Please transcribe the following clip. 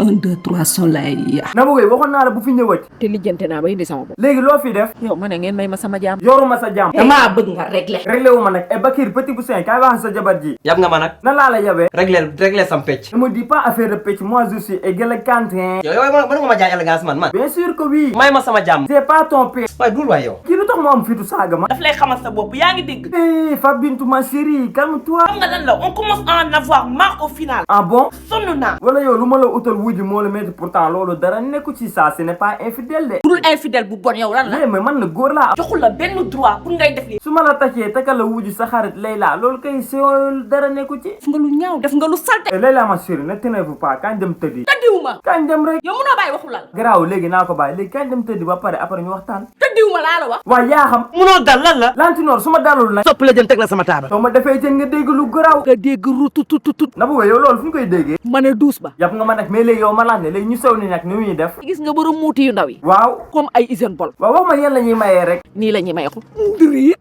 1 2 3 soleil. Nabou Gueye waxoon naa la bu fi ñëwati. te lijjante naa ba indi sama bopp. léegi loo fi def. yow ma ne ngeen may ma sama jaam. yoruma sa jaam. damaa bëgg nga régler. réglé wu ma nag et Bakir petit poussin kaay wax sa jabar ji. yab nga ma nag. nan laa la yabee. régler sam pecc. ne me dis pas affaire de pecc moi je suis élégantin. yow mën nga ma jaay élégance man. bien sûr que oui. may ma sama jàmm. c'est pas ton père. waaye dul waay yow. kii lu tax mu am fitu saaga ma. daf lay xamal sa bopp yaa ngi dégg. Fah Binetu ma chérie calme-toi. xam nga lan la on commence à en avoir marre au final. ah bon. sonn naa. wala yow lu ma la utal wuji moo la métti pourtant loolu dara nekku ci ça ce n'est pas infidèle de. dul infidèle bu bon yow lan la. mais man la góor laa. joxul la benn droit pour ngay def lii. su ma la takkee takkal la wuji sa xarit Leila loolu kay soo dara nekku ci. def nga lu ñaaw def nga lu salte. Leila ma chérie ne t'énerve pas kañ dem tëddi. tëddiwuma. kañ dem rek. yow mënoo bàyyi waxu lan. garaaw léegi naa ko bàyyi léegi kañ dem tëddi ba pare après ñu waxtaan. tëddiwuma laa la wax. waaw yaa xam. munoo dal lan la. lantinoor su ma dalul nag. sopp la jën teg la sama taabal. soo ma defee jën nga dégg lu garaaw. nga dégg rutututut. Nabou Gueye yow loolu fu ñu koy déggee. ma ne douce ba. yàpp nga ma nag mais léegi yow ma laaj ne léegi ñu sew ni nag ni muy def. gis nga borom muuti yu ndaw yi. waaw. comme ay hygiène bol. waaw wax ma yéen la ñuy mayee rek. nii la ñuy may ko. ndiri